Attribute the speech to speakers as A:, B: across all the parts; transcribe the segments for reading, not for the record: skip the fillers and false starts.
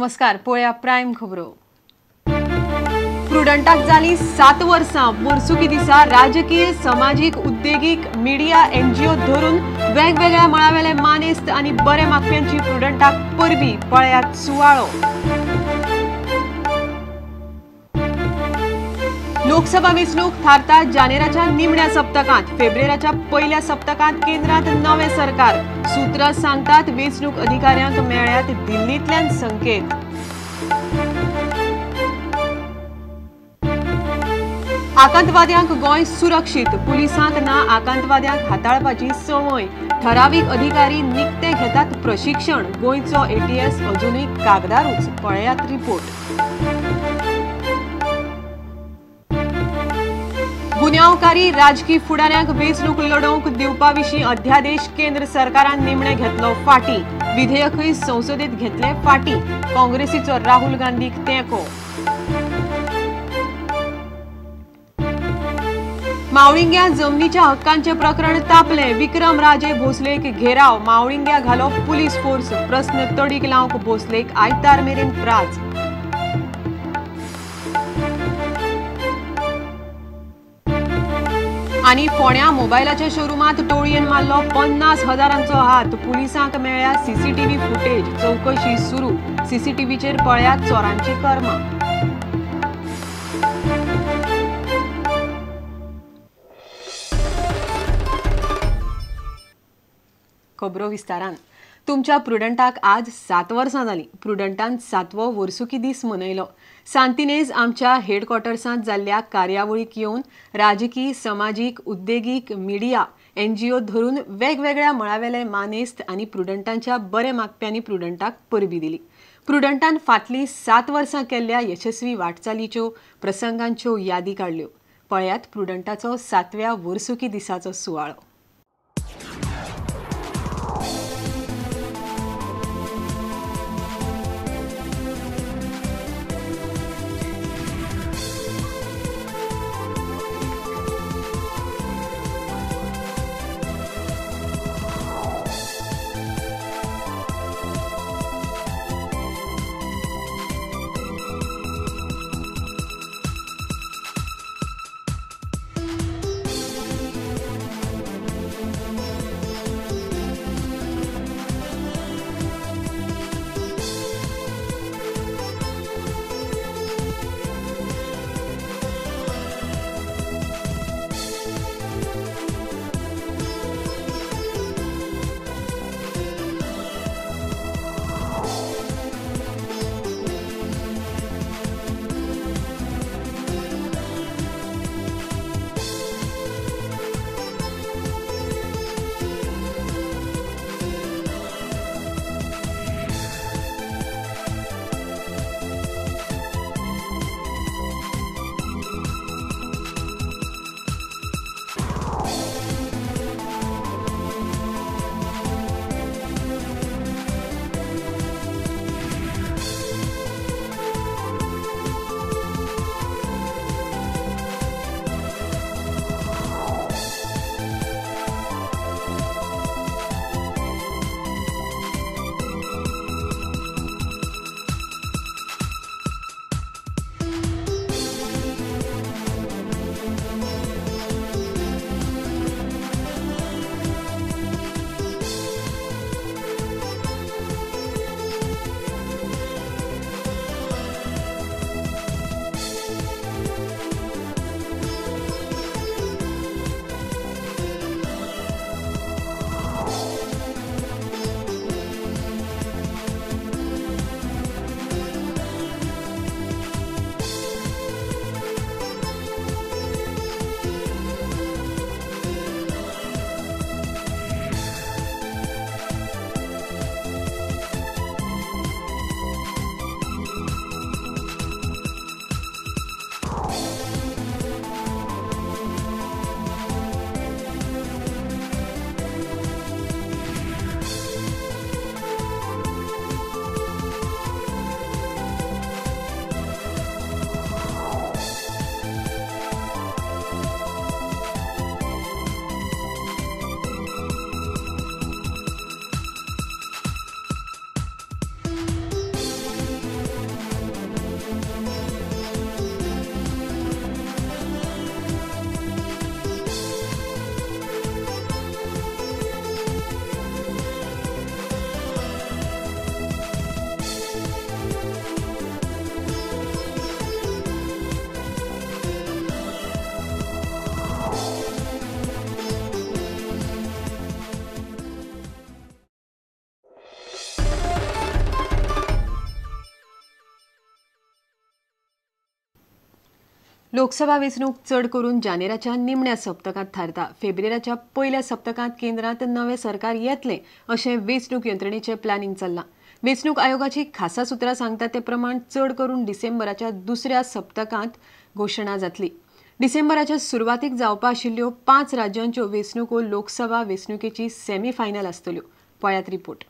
A: नमस्कार, पळया प्रायम खबरो। प्रुडंटाक जाली 7 वर्सां। वर्सुकी दिसा राजकीय, समाजीक, उद्देगीक, मिडिया, एनजीओ धरून वेगवेगळ्या मळावेले मानेस्त आनी बरे मागप्यांची प्रुडंटाक परबी। पळयात सुवाळो। लोकसभा वेंचणूक थारता जानेराच्या निमण्या सप्तकांत। फेब्रुवारीच्या पयल्या सप्तकांत केंद्रांत नवे सरकार। सूत्रां सांगतात वेंचणूक अधिकाऱ्यांक मेळ्ळ्यात दिल्लींतल्यान संकेत। आकांतवाद्यांक गोंय सुरक्षीत, पुलिसांक ना आकांतवाद्यांक हाताळपाची संवय। ठरावीक अधिकारी निकते घेतात प्रशिक्षण। गोंयचो एटीएस अजूनय कागदारूच। पळयात रिपोर्ट। गुन्यांवकारी राजकी फुडाऱ्यांक वेंचणूक लडोवंक दिवपा विशीं अध्यादेश केंद्र सरकारान निमणे घेतलो फाटीं। विधेयकूय संसदेत घेतले फाटीं। काँग्रेसीचो राहुल गांधीक तेंको। मावळिंग्या जमनीच्या हक्कांचे प्रकरण तापले। विक्रम राजे भोसलेक घेराव। मावळिंग्या घालो पुलीस फोर्स। प्रस्न तडीक लावंक भोसलेक आयतार मेरेन प्राज। आनी फोंड्या मोबायलाच्या शोरुमांत टोळयेन मारलो 50,000 हात। पुलिसांक मेळ्ळ्या सीसीटीव्ही फुटेज। चवकशी सुरू। सीसीटीव्हीचेर पळयात चोरांची कर्मां। खबरो विस्तारान। तुमच्या प्रुडंटाक आज 7 वर्सां जाली। प्रुडंटान 7वो वर्सुकी दीस मनयलो। सांतिनेज आमच्या हेडक्वॉर्टर्सांत जाल्ल्या कार्यावळीक येवन राजकी, समाजीक, उद्देगीक, मिडिया, एनजीओ धरून वेगवेगळ्या मळावेले मानेस्त आनी प्रुडंटांच्या बरे मागप्यांनी प्रुडंटाक परबी दिली। प्रुडंटान फाटलीं 7 वर्सां केल्ल्या यशस्वी वाटचालीच्यो, प्रसंगांच्यो यादी काडल्यो। पळयात प्रुडंटाचो 7व्या वर्सुकी दिसाचो सुवाळो। लोकसभा वेंचणूक चड करून जानेराच्या निमण्या सप्तकांत थारता. फेब्रुवारीच्या पयल्या सप्तकांत केंद्रांत नवें सरकार येतलें अशें वेंचणूक यंत्रणेचें प्लॅनिंग चल्लां. वेंचणूक आयोगाची खासा सुत्रां सांगता ते प्रमाण चड करून डिसेंबराच्या दुसऱ्या सप्तकांत घोशणा जातली. डिसेंबराच्या सुरवातीक जावपा आशिल्ल्यो 5 राज्यांच्यो वेंचणुको लोकसभा वेंचणुकेची सेमीफायनल आसतल्यो. पळयात रिपोर्ट.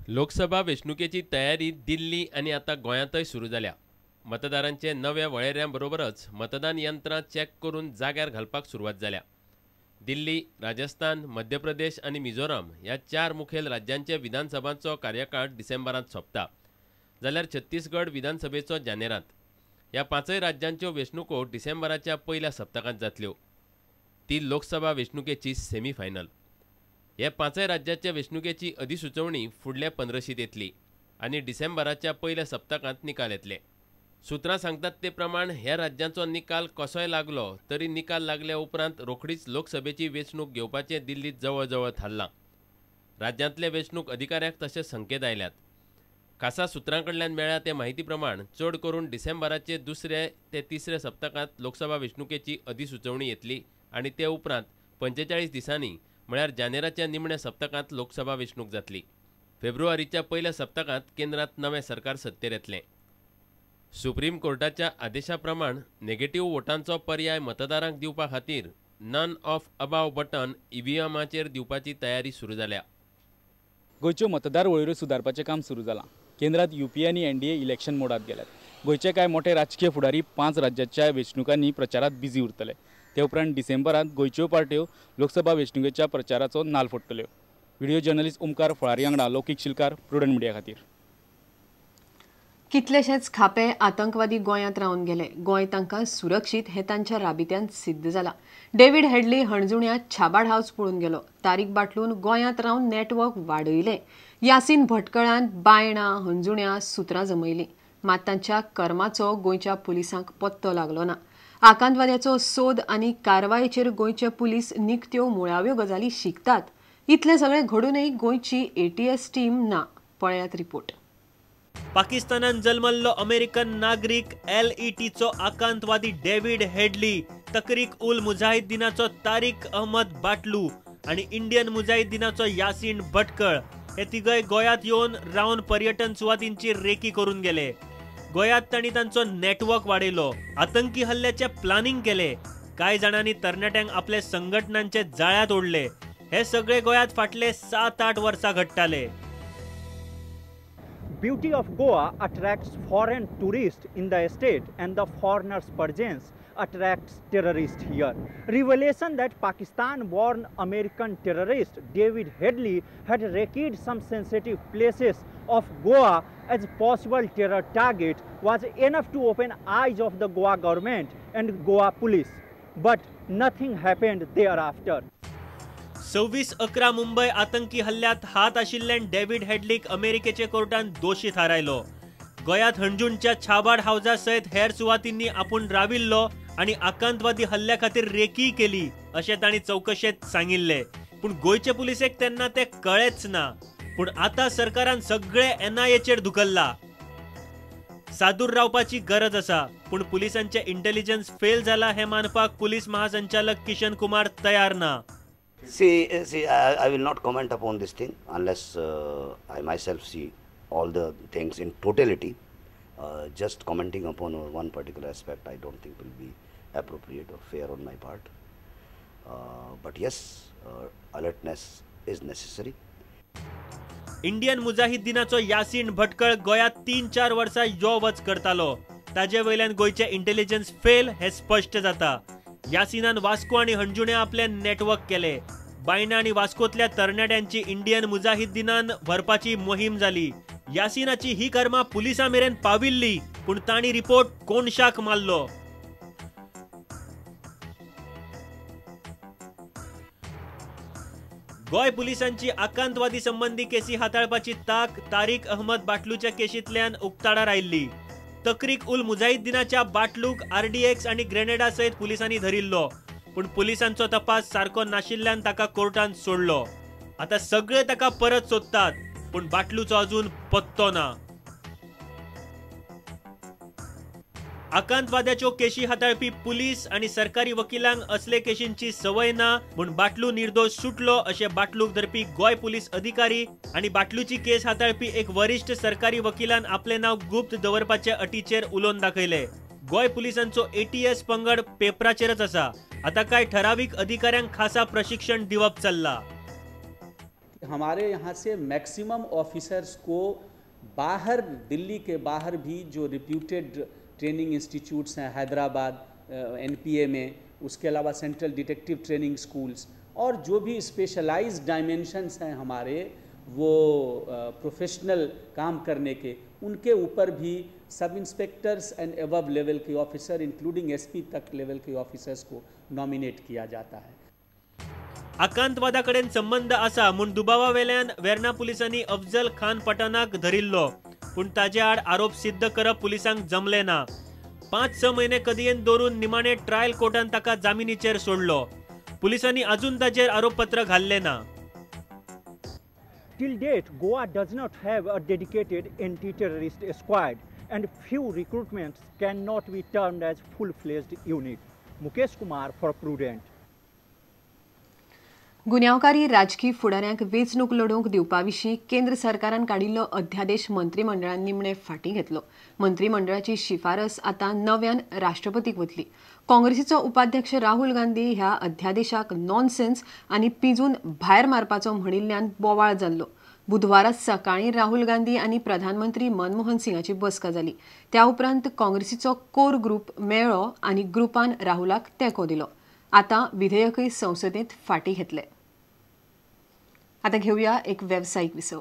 B: लोकसभा वेंचणुकेची तयारी दिल्ली आनी आतां गोंयांतय सुरू जाल्या. मतदारांचे नव्या वळेऱ्यां बरोबरच मतदान यंत्रां चॅक करून जाग्यार घालपाक सुरवात जाल्या. दिल्ली, राजस्थान, मध्य प्रदेश आनी मिझोराम ह्या 4 मुखेल राज्यांचे विधानसभांचो कार्यकाळ डिसेंबरांत सोंपता, जाल्यार छत्तीसगड विधानसभेचो जानेरांत. ह्या 5 राज्यांच्यो वेंचणुको डिसेंबराच्या पयल्या सप्तकांत जातल्यो. ती लोकसभा वेंचणुकेची सेमीफायनल. ह्या 5 राज्याच्या वेंचणुकेची अधिसुचोवणी फुडल्या 15शींत येतली आनी डिसेंबराच्या पयल्या सप्तकांत निकाल येतले. सूत्रां सांगतात ते प्रमाण ह्या राज्यांचो निकाल कसोय लागलो तरी निकाल लागल्या उपरांत रोखडीच लोकसभेची वेंचणूक घेवपाचें दिल्लीत जवळ जवळ थारलां. राज्यांतले वेंचणूक अधिकाऱ्यांक तशे संकेत आयल्यात. खासा सुत्रां कडल्यान मेळ्ळ्या ते म्हायती प्रमाण चड करून डिसेंबराचे दुसरे ते तिसरे सप्तकांत लोकसभा वेंचणुकेची अधिसुचोवणी येतली आनी ते उपरांत 45 दिसांनी म्हळ्यार जानेराच्या निमण्या सप्तकांत लोकसभा वेंचणूक जातली. फेब्रुवारीच्या पयल्या सप्तकांत केंद्रांत नवें सरकार सत्तेर येतलें. सुप्रीम कोर्टाच्या आदेशा प्रमाण नेगेटिव्ह वोटांचो पर्याय मतदारांक दिवपा खातीर नन ऑफ अबाव बटन ईव्हीएमाचेर दिवपाची तयारी सुरू जाल्या.
C: गोंयच्यो मतदार वळेऱ्यो सुदारपाचें काम सुरू जालां. केंद्रात यूपीए आनी एनडीए इलेक्शन मोडात गेल्यात. गोंयचे कांय मोठे राजकीय फुडारी 5 राज्याच्या वेंचणुकांनी प्रचारात बिजी उरतले. ते उपरांत डिसेंबरांत गोंयच्यो पार्ट्यो लोकसभा वेंचणुकेच्या प्रचाराचो नाल फोडटल्यो. व्हिडिओ जर्नलिस्ट ओमकार फळारी वांगडा लौकीक शिलकार, प्रुडंट मिडिया खातीर.
A: कितलेशेच खापे आतंकवादी गोंयांत रावन गेले. गोंय तांकां सुरक्षीत हें तांच्या राबित्यान सिद्ध जालां. डेव्हिड हेडली हणजुण्या छाबाड हावस पळून गेलो. तारीक बाटलून गोंयांत रावन नेटवर्क वाडयलें. यासीन भटकळान बायणां हणजुण्या सुत्रां जमयलीं. मात तांच्या कर्माचो गोंयच्या पुलिसांक पत्तो लागलो ना. आकांतवाद्याचो सोद आनी कारवायेचेर गोंयचे पुलीस निकत्यो मुळाव्यो गजाली शिकतात. इतलें सगळें घडूनय गोंयची एटीएस टीम ना. पळयात रिपोर्ट.
D: पाकिस्तानान जल्मल्लो अमेरिकन नागरीक LETचो आकांतवादी डेव्हिड हेडली, तकरीक उल मुजाहिद्दीनाचो तारीक अहमद बाटलू आनी इंडियन मुजाहिद्दीनाचो यासीन भटकळ हे तिगय गोंयांत येवन रावन पर्यटन सुवातींची रेकी करून गेले. गोंयांत तांणी तांचो नेटवर्क वाडयलो, आतंकी हल्ल्याचे प्लानिंग केले, कांय जाणांनी तरणाट्यांक आपले संघटनांचे जाळ्यांत ओडले. हे सगळे गोंयांत फाटले 7-8 वर्सां घडटाले.
E: Beauty of Goa attracts foreign tourists in the state, and the foreigners' presence attracts terrorists here. Revelation that Pakistan-born American terrorist David Headley had recce'd some sensitive places of Goa as possible terror target was enough to open eyes of the Goa government and Goa police. But nothing happened thereafter.
D: 26/11 Mumbai आतंकी हल्ल्यात हात आशिल्ल्यान David हेडलीक अमेरिकेचे कोर्टान दोशी थारायलो. गोंयांत हणजूणच्या छाबाड हावजा सयत हेर सुवातींनी आपूण राविल्लो आनी आकांतवादी हल्ल्या खातीर रेकीय केली अशें तांणी चवकशेंत सांगिल्लें. पूण गोंयचे पुलिसेक तेन्ना तें कळ्ळेंच ना. पूण आतां सरकारान सगळे एनआयएचेर धुकल्ला. सादूर रावपाची गरज आसा, पूण पुलिसांचें इंटेलिजन्स फेल जाला हें मानपाक पुलीस महासंचालक किशन कुमार तयार ना.
F: See, I will not comment upon this thing unless I myself see all the things in totality. Just commenting upon one particular aspect, I don't think will be appropriate or fair on my part. But yes, alertness is necessary.
D: Indian मुजाहिद्दीनाचो Yasin Bhatkal गोंयांत 3-4 वर्सां यो वच करतालो. ताजे वयल्यान गोंयचें intelligence fail हें स्पश्ट जाता. यासिनान वास्को आनी हणजुण्या आपले नेटवर्क केले. बायणा आनी वास्कोतल्या तरणाट्यांची इंडियन मुजाहिद्दीनान व्हरपाची मोहीम जाली. यासिनाची ही कर्मा पुलिसां मेरेन पाविल्ली, पूण तांणी रिपोर्ट कोनशाक मारलो. गोंय पुलिसांची आकांतवादी संबंधी केसी हाताळपाची ताक तारीक अहमद बाटलूच्या केशींतल्यान उक्ताडार आयिल्ली. तकरीक उल मुजाहिद्दीनाच्या बाटलूक आरडीएक्स आनी ग्रेनेडा सयत पुलिसांनी धरिल्लो, पूण पुलिसांचो तपास सारको नाशिल्ल्यान ताका कोर्टान सोडलो. आतां सगळे ताका परत सोदतात, पूण बाटलूचो अजून पत्तो ना. आकांतवाद्याच्यो केशी हाताळपी पुलीस आनी सरकारी वकिलांक असले केशींची संवय ना म्हूण बाटलू निर्दोष सुटलो अशें बाटलूक धरपी गोंय पुलीस अधिकारी आनी बाटलूची केस हाताळपी एक वरिश्ठ सरकारी वकिलान आपलें नांव गुप्त दवरपाचे अटीचेर उलोवन दाखयले. गोंय पुलिसांचो एटीएस पंगड पेपराचेरच आसा. आता काय ठराविक अधिकाऱ्यांक खासा प्रशिक्षण दिवप चल्ला.
G: हमारे यहाँ से मैक्सिमम ऑफिसर्स को बाहर, दिल्ली के बाहर भी जो रिप्यूटेड ट्रेनिंग इंस्टीट्यूट्स हैं, हैदराबाद एनपीए में, उसके अलावा सेंट्रल डिटेक्टिव ट्रेनिंग स्कूल्स और जो भी स्पेशलाइज्ड डायमेंशंस हैं हमारे वो प्रोफेशनल काम करने के, उनके ऊपर भी sub inspectors and above level के ऑफिसर इंक्लूडिंग एसपी तक लेवल के ऑफिसर्स को नॉमिनेट किया जाता है.
D: आकांतवादा कडेन संबंद आसा म्हूण दुबावा वेल्यान वेर्णा पुलिसांनी अफजल खान पठाणाक धरिल्लो, पूण ताजे आड आरोप सिद्ध करप पुलिसांक जमले ना. 5-6 म्हयने कदयेन दवरून निमाणे ट्रायल कोर्टान ताका जामिनीचेर सोडलो. पुलिसांनी अजून ताचेर आरोपपत्र घाल्लें ना.
E: Till date, Goa does not have a dedicated anti-terrorist squad and few recruitments cannot be termed as full-fledged unit. Mukesh Kumar for Prudent.
A: गुन्यांवकारी राजकी फुडाऱ्यांक वेंचणूक लढोवंक दिवपा विशीं केंद्र सरकारान काडिल्लो अध्यादेश मंत्रीमंडळान निमणे फाटीं घेतलो. मंत्रीमंडळाची शिफारस आतां नव्यान राष्ट्रपतीक वतली. काँग्रेसीचो उपाध्यक्ष राहुल गांधी ह्या अध्यादेशाक नॉनसेन्स आनी पिंजून भायर मारपाचो म्हणिल्ल्यान बोवाळ जाल्लो. बुधवारा सकाळीं राहुल गांधी आनी प्रधानमंत्री मनमोहन सिंगाची बसका जाली. त्या उपरांत काँग्रेसीचो कोर ग्रुप मेळ्ळो आनी ग्रुपान राहुलाक तेंको दिलो. आतां विधेयकय संसदेंत फाटीं घेतले. आता घेऊया एक व्यावसायिक विसव.